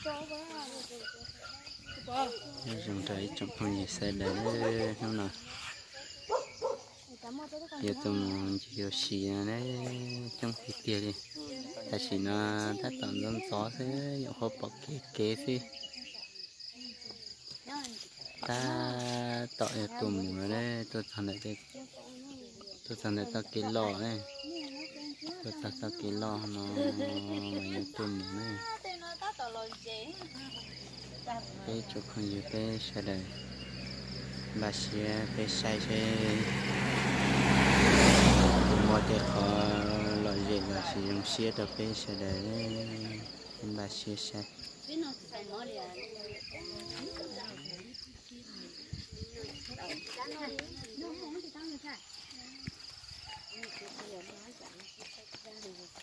Nyob zoo rau ib tsoom phooj ywg sawv daws, hnub no yuav tuaj mus ncig ua si no ne, coob tiag tiag li. Tam sim no tab tom ntxov ntxov xwb, nyuam qhuav pom kev kev xwb. Tab tom yuav tuaj mus lawm ne, tuaj txog ntawm, tuaj txog ntawm txoj kev loj ne, tuaj txog txoj kev loj no mas yuav tuaj mus ne. Peb tsoom phooj ywg peb sawv daws npaj siab peb saib seb puas muaj tej qhov lom zem los sis zoo siab rau peb sawv daws, peb npaj siab saib.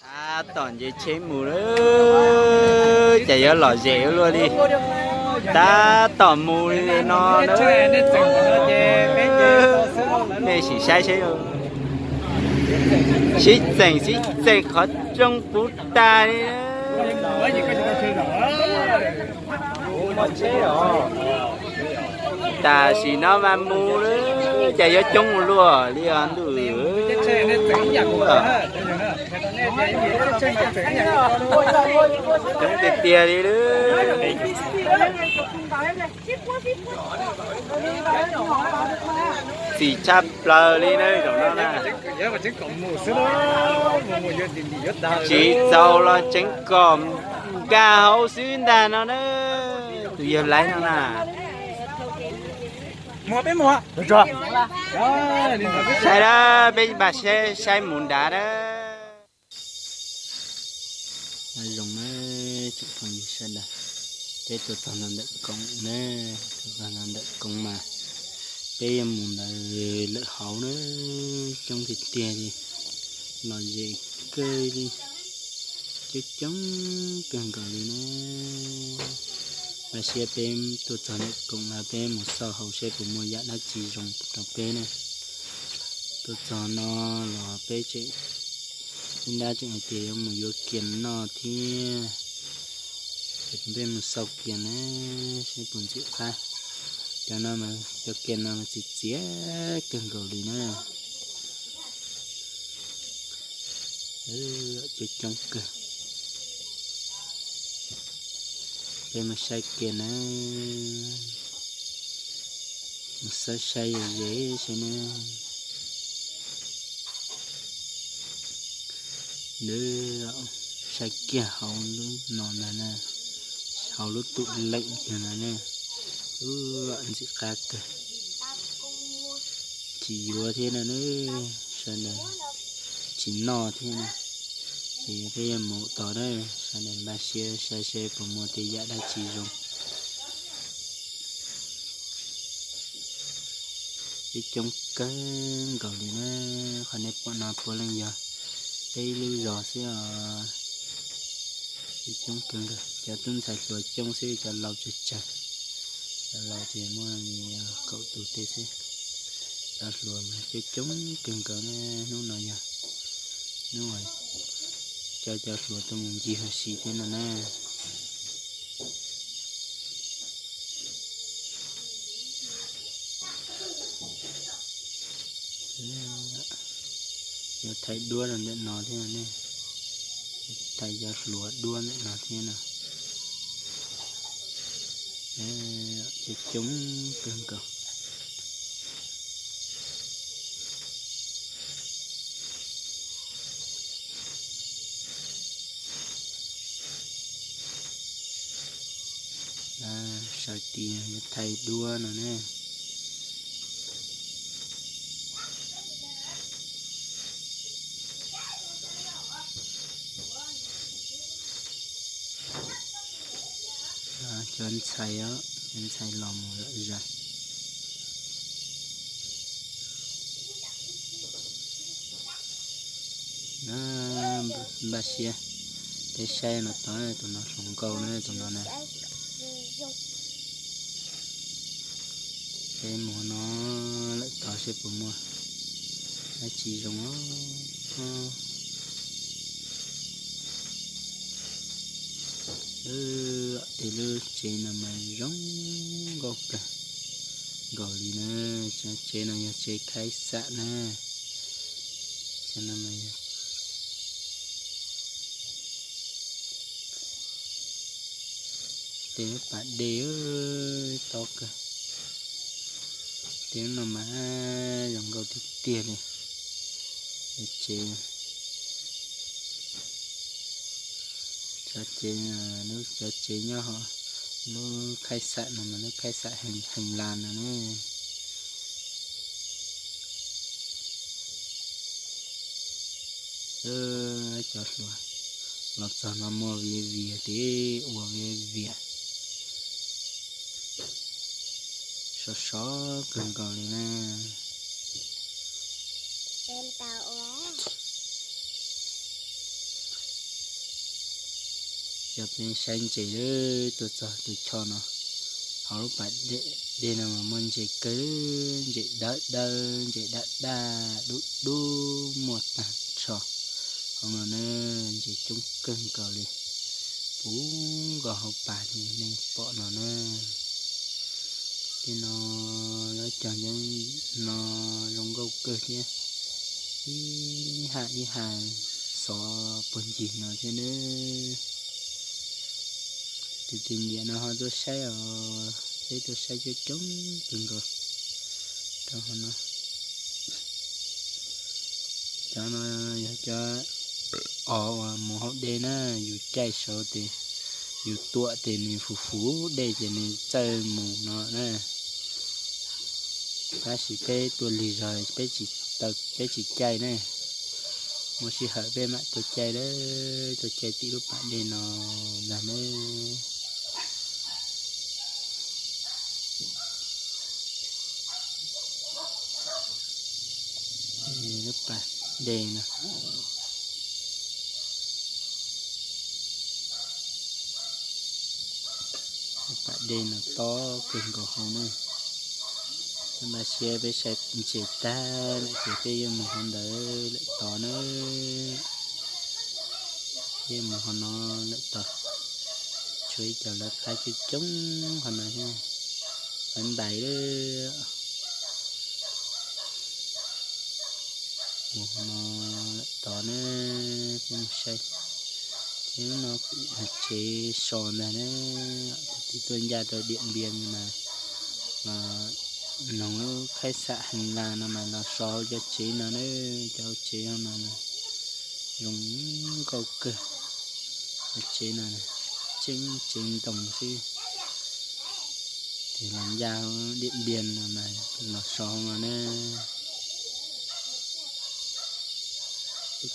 Tab tom nce tsheb mus lawm, cas yuav lom zem ua luaj li. Tab tom mus li no, nej sim saib seb, sib txeem sib txeem qhov rooj puv tas li. Tam sim no mas mus lawm, cas yuav coob ua luaj li os ntuj. Coob tiag tiag li lawm. Txim tshaj plaws li na zaum no na. Tsis txaus los tseev kom nkag hauv xwb ntag no na. Tus yawg laib no na. Saib na, peb npaj saib mus nrad na. Nyob zoo na tsoom phooj ywg sawv daws, peb tuaj txog nto ntawm koog na, tuaj txog nto ntawm koog mas peb yuav mus ntawd lawm hauv na, coob tiag tiag li, lom zem kawg li, coob coob kawg nkaus li na. Npaj siab peb tuaj txog ntawm koog mas peb mus xauj hauv seb puas muaj yam dab tsi zoo rau peb na. Tuaj txog no los peb tseem, ib nrab tseem hais tias yuav mus yuav kias noj thiab, peb mus xauj kias na, seb puas ntxim qab. Cov no mas cov kias no mas txias txias kawg nkaus li na. Coob coob kawg. Peb mus saib kiag na, mus xawb saib ze ze seb na. Nws saib kiag hauv lub no ntag na, hauv lub tum leem kiag no ne. Ntxim qab kawg. Tsis yuav thiab no na, sawv daws tsis noj thiab na. Ces peb yuav mus tod na, sawv daws npaj siab saib seb puas muaj tej yam dab tsi zoo. Coob coob kawg nkaus li na, qhov nej pom no puav leej yog peb ib lub zos xwb os. Coob coob kawg nkaus, cov tub ntxhais hluas coob xwb, cov laus tsawg tsawg. Cov laus ces muaj li kaum tus tej xwb. Cov hluas mas coob coob kawg nkaus na, hnub no yog hnub uas cov, cov hluas tuaj mus ncig ua si thiab no na. Yuav thaij duab rau ntawm no thiab ne, thaij cov hluas duab ntawm no thiab no. Coob coob kawg nkaus. Sawv tid yuav thaij duab no ne. Cov ntxhais os, cov ntxhais los mus lawm zog. Npaj siab, peb saib no tod, tus no hluas nkauj na, tus no na. Peb mus no lawm tod seb puas muaj dab tsi zoo os. Tej lub tsev no mas zoo nkauj kawg nkaus li na. Cov tsev no yog tsev khaib xam na. Cov no mas yog tej lub pas dej tob kawg. Tej lub no mas zoo nkauj tiag tiag li. Cov tsev, cov tsev, lub, cov tsev nyob hauv lub khaib xam no mas lub khaib xam Heev Las no ne. Cov hluas los txog no muaj viav vias ces ua viav vias, sov sov kawg nkaus li na. Cov peb saib ntses tuaj txog tus choj no, hauv lub pas dej no mas muaj ntses kawg, ntses dawb dawb, ntses daj daj dub dub muaj tag nrho hauv no na. Ntses coob kawg nkaus li, puv nkaus hauv pas li nej pom no na. Tej no lawv cog ncoob no zoo nkauj kawg thiab, ib haj ib haj xov puag ncig no thiab nawb. Tus twg nyiam no ho tuaj saib os, peb tuaj saib coob coob kawg nkaus rau hauv no. Cov no yog cov os uas mus hauv dej na, yus caij saud ces yus tuam ces nws fuv fuv dej ces nws txawj mus no na. Tab sis peb tuaj lig zog peb tsis, peb tsis caij ne. Muaj sij hawm peb mam tuaj caij lawm, tuaj caij tim lub pas dej no ntag ne. Lub pas dej no, lub pas dej no tob kawg nkaus hauv ne. Npaj siab peb saib ntses tag lawm ces peb yuav mus hauv ntawd lawm tod na. Peb yuav mus hauv no lawm tod. Tshuav ib co lawv qab coob coob hauv no thiab, lawv ntais lawm. Mus hauv no lawm tod na, peb mus saib. Ces lub no kuj yog tsev so ntag na. Tus twg tuaj ncaj rau Diam Npias mas los noog lub khaib xam Heev Las no mas los so hauv cov tsev no na. Cov tsev no zoo nkauj kawg. Cov tsev no tseeb tsev ntoo xwb. Ces los ncaj hauv Diam Npias no mas los so hauv no na.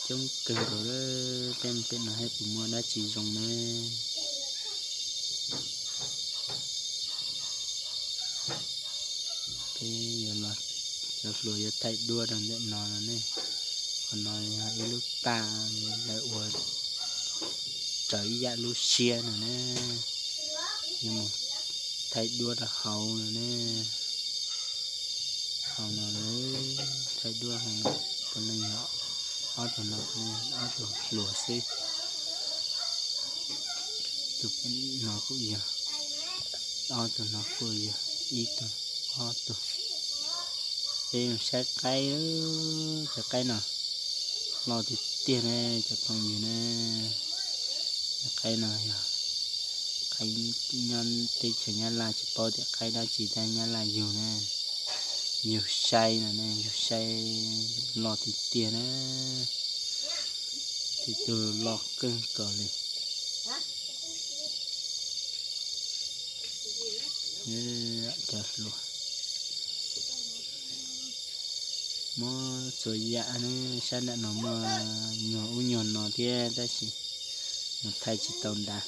Coob kawg nkaus lawm, peb mus pem no saib puas muaj dab tsi zoo na. Peb yuav los, cov hluas yuav thaij duab rau ntawm no no ne. Qhov no yog ib lub paj lawv ua raws ib yam lub siab no ne. Yuav mus thaij duab rau hauv no ne. Hauv no, thaij duab hauv no, puav leej yog ob tug no, ob tug hluas xwb. Tus no kuj yog, ob tug no kuj yog ib tug, ob tug. Peb mus saib qaib, cov qaib no loj tiag tiag ne cov phooj ywg ne. Cov qaib no yog qaib nyob teb chaws Nyab Laj, tsis paub tias qaib dab tsi tab Nyab Laj yug na. Yug sai no ne, yug sai, loj tiag tiag na. Tej tug loj kawg nkaus li. Cov hluas muab txhua yam ne, sab nram no muaj nyuag ub nyuag no thiab tab sis mus thaij tsis tau nrad,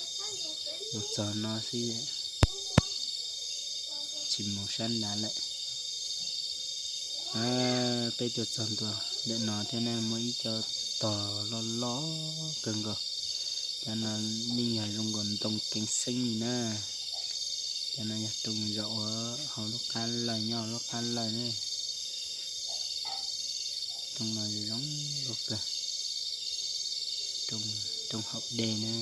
mus txog no xwb, tsis mus sab nrad lawm. Peb tuaj txog ntua ntawm no thiab ne, muaj ib co tog loj loj kawg nkaus. Cov no yeej yog zoo nkaus ntoo keev xeeb li na. Cov no yog rooj zaum ua hauv lub qab lawj, nyob hauv lub qab lawj ne. Rooj no zoo nkauj kawg. Rooj, rooj haus dej na,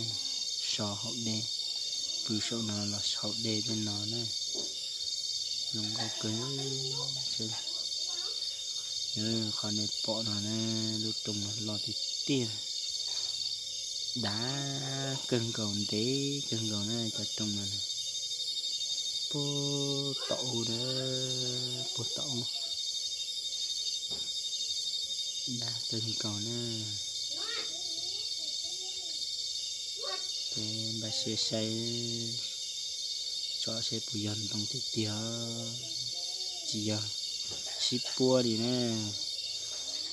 so haus dej. pw saum no los saum dej tej no na. Zoo nkauj kawg. Qhov nej pom no na, lub rooj no loj tiag tiag. Dav kawg nkaus, ntev kawg nkaus na cov rooj no. Puag tom ub na, puag tom ub. Dav kawg nkaus na. Ces npaj siab saib, tso seb puas yog ntoo tiag tiag, tsis yog sib puab li na.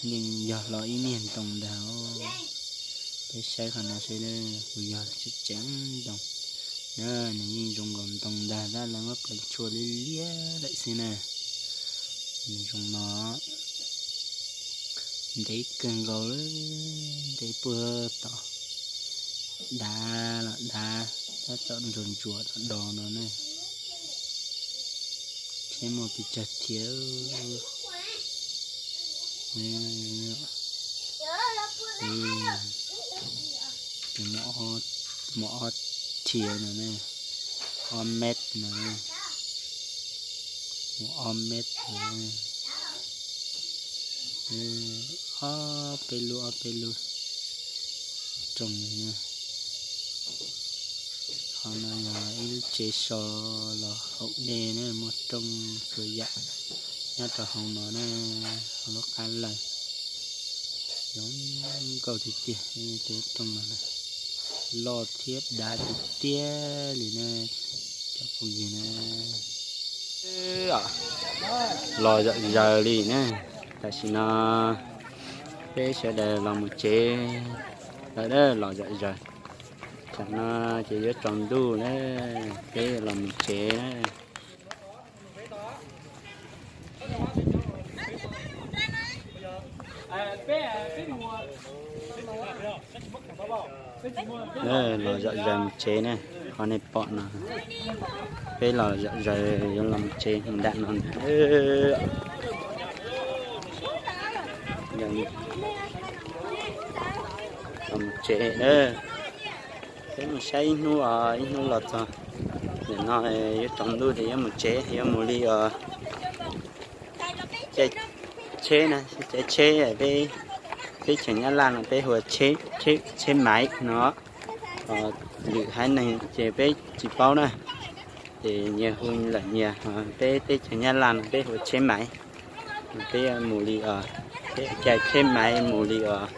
Yeej yog hlo ib niag ntoo ntag. Peb saib qhov no seb puas yog tseem ceev ntoo na. Nws yeej zoo nkaus ntoo ntag, tab lawv muab pleev tshuaj liab liab lawm xwb na. Nws zoo no. Ntev kawg nkaus, ntev puag tod. Dav los dav, tab tom ntsuas ntsuas do do no ne. Thiab muaj pes tsawg thiab. Muaj ob thiav no ne, ob mev no, muaj ob mev no. Ob peb lub, ob peb lub rooj. Qhov no yog ib lub tsev so los haus dej ne, muaj rooj txhua yam nyob rau hauv no ne, hauv lub qab lawg. Zoo nkauj tiag tiag, tej rooj no loj thiab dav tiag tiag li ne, cov phooj ywg na. Los zom zaws li ne, tam sim no peb sawv daws los mus tsev lawm, los zom zaws. Tsam no ces yuav tsaus ntuj na, peb los mus tsev na. Los zom zaws mus tsev ne, qhov nej pom no, peb los zom zaws yuav los mus tsev nram no ntag. Los mus tsev na. Peb mus saib ib hnub, ib hnub los txog. Nim no yuav tsaus ntuj ces yuav mus tsev, yuav mus li os. Caij tsheb na, caij tsheb peb, teb chaws Nyab Laj no peb hu ua tsheb maiv no. Lwm haiv neeg ces peb tsis paub na, ces nyias hu lawm nyias. Peb teb chaws Nyab Laj no peb hu ua tsheb maiv. Peb mus li os, peb caij tsheb maiv mus li os,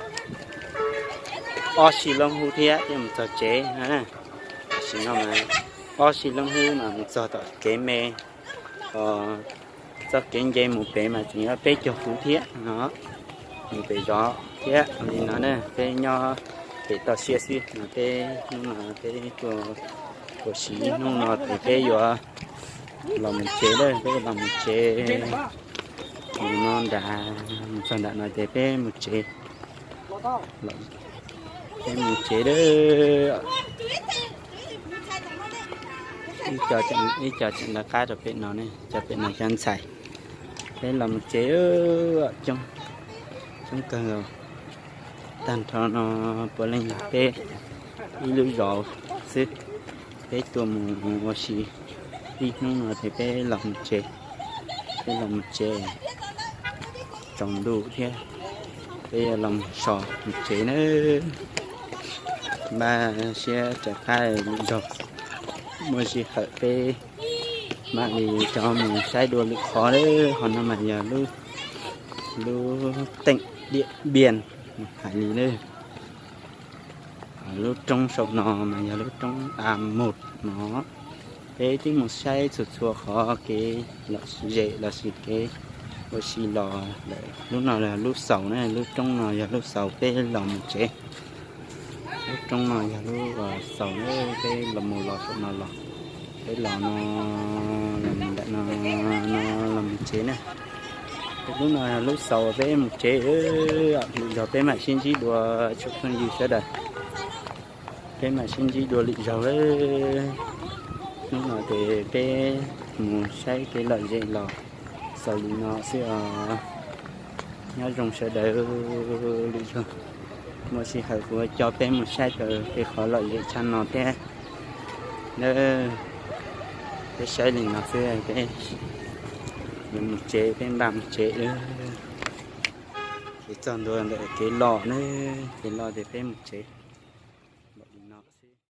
ob sij loo hub thiab thiaj mus txog tsev na. Tam sim no mas ob sij loo hub mas mus txog tom kev me, txoj kev nce mus pem mas tseem yuav peb caug hub thiab no. Mus pem zov thiab li no na, peb nyob pem toj siab xwb no, peb hnub no peb tuaj ua si ib hnub no ces peb yuav los mus tsev lawm, peb los mus tsev. Mus no nram, mus txog nram no ces peb mus tsev. Peb mus tsev lawm. Ib co tseem lawv qab rau pem no ne, cov pem no cov ntxhais. Peb los mus tsev, coob, coob kawg nkaus. Tag nrho no puav leej yog peb ib lub zos xwb. Peb tuaj mus ua si ib hnub no ces peb los mus tsev. Peb los mus tsev, tsaus ntuj thiab, peb yuav los so mus tsev nawb. Npaj siab rov qab lwm zaug, muaj sij hawm peb mam li rov mus saib dua lwm qhov lawm. Qhov no mas yog lub teem Diam Npiam hais li lawm. Lub roob saum no mas yog lub roob A Mus no. Peb twb mus saib txhua txhua qhov kev lom zem lossis kev ua si los lawm. Lub no yog lub xaus na, lub roob no yog lub xaus peb los mus tsev. Lub roob no yog lub xaus na, peb los mus los saum no los, peb los no, los mus ntawm no, no los mus tsev na. Lub no yog lub xaus peb mus tsev, lwm zaug peb mam sib ntsib dua tsoom phooj ywg sawv daws. Peb mam sib ntsib dua lwm zaug. Hnub no ces peb mus saib kev lom zem los xaus li no xwb os. Nyob zoo sawv daws, lwm zaug muaj sij hawm kuv coj peb mus saib rau tej qhov lom zem tshaj no thiab. Nawb, peb saib li no xwb peb yuav mus tsev, peb npaj mus tsev lawm. Ces txog ntua ntawm kev los nawb, kev los ces peb mus tsev.